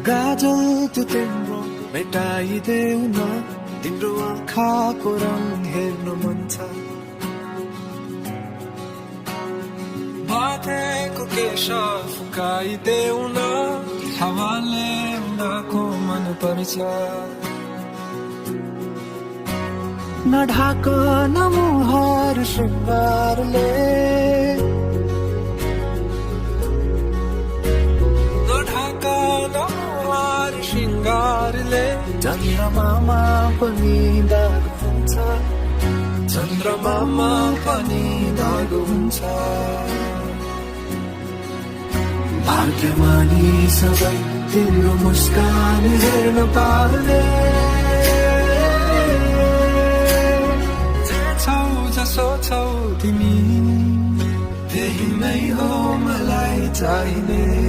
गाजल त्यो तिम्रो मेटाइदेऊ न तिम्रो आँखाको रङ हेर्नु मन छ बाँधेको केश फुकाइदेऊ न हावाले उडाको मन पर्छ नढाक न मुहार शृङ्गारले नढाक न मुहार शृङ्गारले चन्द्रमामा पनि दाग हुन्छ चन्द्रमामा पनि दाग हुन्छ भाग्यमानी सबै तिम्रो मुस्कान हेर्न पाउने जे छौ जसो छौ तिमी त्यही नै हो मलाई चाहिने